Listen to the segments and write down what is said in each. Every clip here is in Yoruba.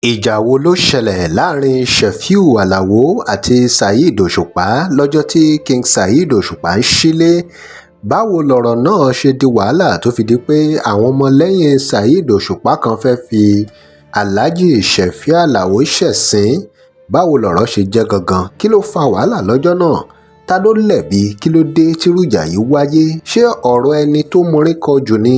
Ìjà wo ló ṣẹlẹ̀ láàrin Sheffy Aláò àti Saheed Òṣùpá lọ́jọ́ tí King Saheed Òṣùpá ń sílẹ̀? Báwo lọ̀rọ̀ náà ṣe di wàhálà tó fi di pé àwọn ọmọlẹ́yìn Saheed Òṣùpá kan fẹ́ẹ́ fi Aláàjì Sheffy Aláò ṣẹ̀sín? Báwo lọ̀rọ̀ ṣe jẹ́ gangan? Kí ló fa wàhálà lọ́jọ́ náà? Ta ló lẹ́bi? Kí ló dé tírú ìjà yìí wáyé? Ṣé ọ̀rọ̀ ẹni tó mórin kọ jù ni,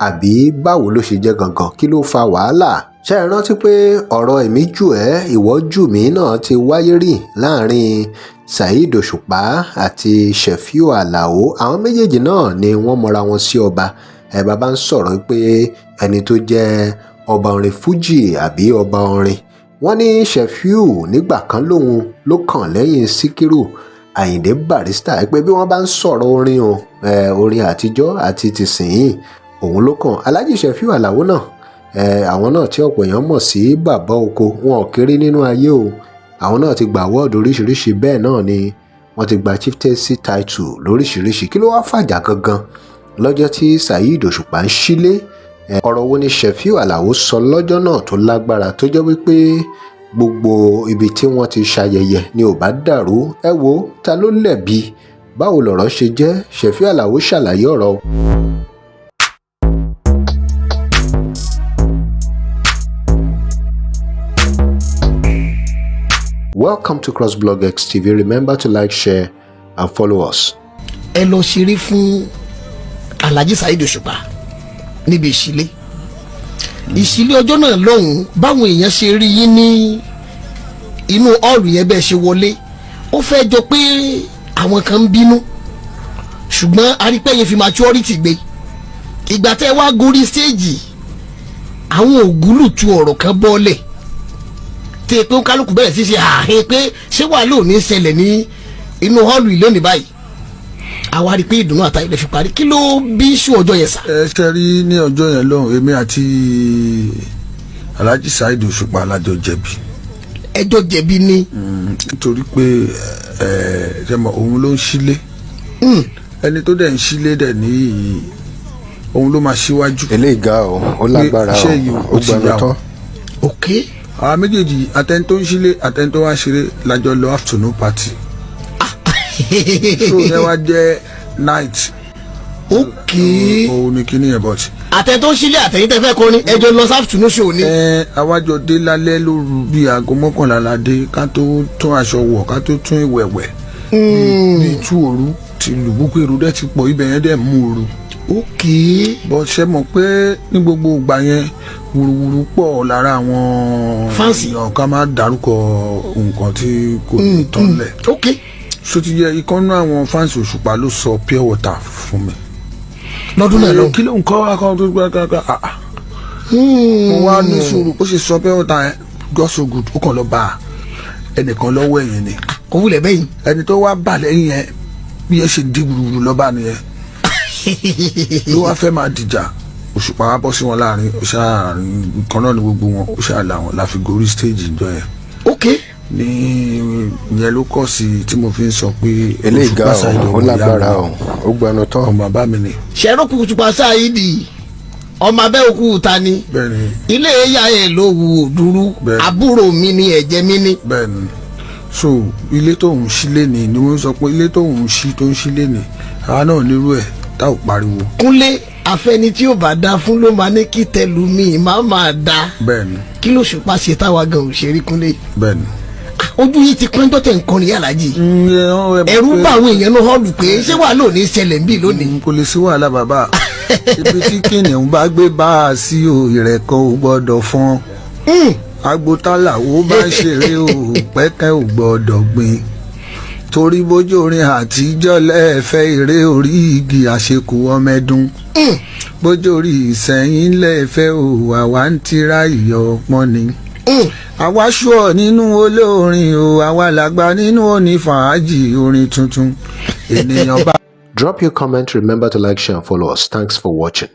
àbí báwo ló ṣe jẹ́ gangan? Kí ló fa wàhálà? Ṣé ẹ rántí pé ọ̀rọ̀ èmi jù ẹ́, ìwọ jù mí náà ti wáyé rí láàrin Saheed Òṣùpá àti Sheffy Aláò? Àwọn méjèèjì náà ni wọ́n mọra wọn sí ọba. Ẹ bàbá ń sọ̀rọ̀ pé ẹni tó jẹ́ ọba orin fújì àbí ọba orin, wọ́n ní Sheffy nígbà kan lòun ló kàn lẹ́yìn Síkírù Àyìndé Barrister, pé bí wọ́n bá ń sọ̀rọ̀ orin o, orin àtijọ́ àti tìsín, òun ló kàn. Alhaji Sheffy Aláò náà, àwọn náà tí ọ̀pọ̀ èèyàn mọ̀ sí Bàbá Oko, wọn ò kéré nínú ayé o. Àwọn náà ti gba award oríṣiríṣi, bẹ́ẹ̀ náà ni wọ́n ti gba chieftaincy title lóríṣiríṣi. Kí ló wá fàjà gangan lọ́jọ́ tí Saheed Òṣùpá ń sílé? Ọ̀rọ̀ wo ni Sheffy Aláò sọ lọ́jọ́ náà tó lágbára, tó jẹ́ wípé gbogbo ibi tí wọ́n ti ṣayẹyẹ ni ò bá dàrú? Ẹ wo, ta ló lẹ̀bi? Báwo lọ̀rọ̀ ṣe jẹ́? Sheffy Aláò ṣàlàyé ọ̀rọ̀. Welcome to CrossBlog X TV. Remember to like, share and follow us. Ẹ lọ ṣeré fún Alhaji Saheed Òṣùpá níbi ìṣílé. Ìṣílé ọjọ́ náà lọ́hùn-ún, báwọn èèyàn ṣe rí yín ní inú hall yẹn, bẹ́ẹ̀ ṣe wọlé, ó fẹ́ jọ pé àwọn kan ń bínú, ṣùgbọ́n arípẹ́yìn fi maturity gbé. Ìgbà tẹ́ wá gorí stage, àwọn ògúlùtù ọ̀rọ̀ kan bọ́ọ̀lẹ̀ tí pé kálukú bẹ̀rẹ̀ sí ṣe àhín pé ṣé wàá lò ní ṣẹlẹ̀ ní inú hall yìí lónìí báyìí. Àwa rí i pé ìdùnnú àtayọ̀ lè fi parí. Kí ló bí ṣú ọjọ́ yẹn sà? Ẹ ṣe rí, ní ọjọ́ yẹn lọ́hùn, èmi àti Alhaji Saheed Òṣùpá alájọ jẹ̀bi. Ẹjọ́ jẹ̀bi ni? Nítorí pé ẹ ṣe mọ, òun ló ń sílé. Ẹni tó dẹ̀ ń sílé dẹ̀ ní, òun ló máa ṣíwájú. Eléyìí ga o, ó lágbára o, iṣẹ́ yìí ó ó ti gbẹnu yá o. tán. Àwa méjèèjì, àtẹni tó ń sílé, àtẹni tó wá ṣeré, lájọ lọ afternoon party. Show yẹn wá jẹ́ night. Òun ni kíní yẹn, but Àtẹ tó ń sílé, àtẹ̀yìn tẹ́ fẹ́ kọrin, ẹjọ́ lọ sáfùtúnú ṣò ní. Ẹ àwájọ dé lálẹ́ lóru, bíi aago 11 la dé. Ká tó tún aṣọ wọ̀, ká tó tún ìwẹ̀ wẹ̀, bíi 2 òru ti lù. Gbogbo èrò dẹ̀ ti pọ̀, ibẹ̀ yẹn dẹ̀ mú òru. Bọ́ ṣe mọ̀ pé ní gbogbo ìgbà yẹn, wùrùwùrù pọ̀ lára àwọn Fans. èèyàn, ká má dárúkọ nǹkan tí kò ní tán lẹ̀. So ti yẹ ìkànnú àwọn fans Òṣùpá ló sọ pure water fún mi. Lọ́dún náà lọ. Kí ló ń kọ́ akọ́ tó gbá gbá? Ah ah, mo wá ní sùúrù. Ó sì sọ pure water yẹn, God so good, ó kàn lọ bá ẹnìkan lọ́wọ́ ẹ̀yìn ni. Kò wulẹ̀ bẹ́yìn. Ẹni tó wá bà lẹ́yìn yẹn, bí ẹ ṣe di gbùrùgbùrù lọ́ba nìyẹn, ló wá fẹ́ máa dìjà. Òṣùpá wá bọ́ sí wọn láàrin, ó ṣáàrin kan náà ní gbogbo wọn, ó ṣáà làwọn la fi gorí stage ìjọ yẹn. Ní ìyẹn ló kọ́ sí tí mo fi ń sọ pé Eléyìí ga Òṣùpá o, Saheed ó ọmọ ìyá lágbára mi, o, ó gbẹnu tán. ọmọ bàbá mi ni. Ṣẹ́rọ́kù Òṣùpá Saheed, ọmọ Abẹ́òkúta ni. Bẹ́ẹ̀ni. Ilé ìyá ẹ̀ ló wù òdúrú. Bẹ́ẹ̀ni. Àbúrò mi ni, ẹ̀jẹ̀ mi ni. Bẹ́ẹ̀ni. So ilé tóun ṣí léni ni wọ́n sọ pé ilé tóun ṣí tó ń ṣí léni, àwa náà nírú ẹ̀ tá ò pariwo. Kúnlé, afẹ́ni tí ó bá dá fún ló máa ní kí tẹlumi má máa dá. Bẹ́ẹ̀ni. Kí ló Òṣùpá ṣe táwa gan ò ṣe rí, Kúnlé? Bẹ́ẹ̀ni. Ojú yìí ti pọ́njọ́ tẹ̀ ń kọrin yàrá jì, ẹ̀rù bá àwọn èèyàn ní hall pé ṣé wàá lò ní ṣẹlẹ̀ ń bì lónìí? Kò lè sí wàhálà bàbá. Ibi tí kìnìún bá gbé bá a sí o, ìrẹ̀kọ́ ò gbọ́dọ̀ fọ́n. Agbótálà wo bá ń ṣeré o, pẹ́kẹ́ ò gbọ́dọ̀ gbìn, torí bójú orin àtijọ́ lẹ́ẹ̀fẹ́ eré orí igi àṣekù ọmọẹdún, bójú orí ìsẹ̀yìn lẹ́ẹ̀fẹ́ o, àwa ń tira ìyọ̀ ọpọ́n ni. Àwa ṣùọ́ nínú olórin o, àwa làgbà nínú onífàájì orin tuntun ènìyàn bá. Drop your comment. Remember to like, share and follow us. Thanks for watching.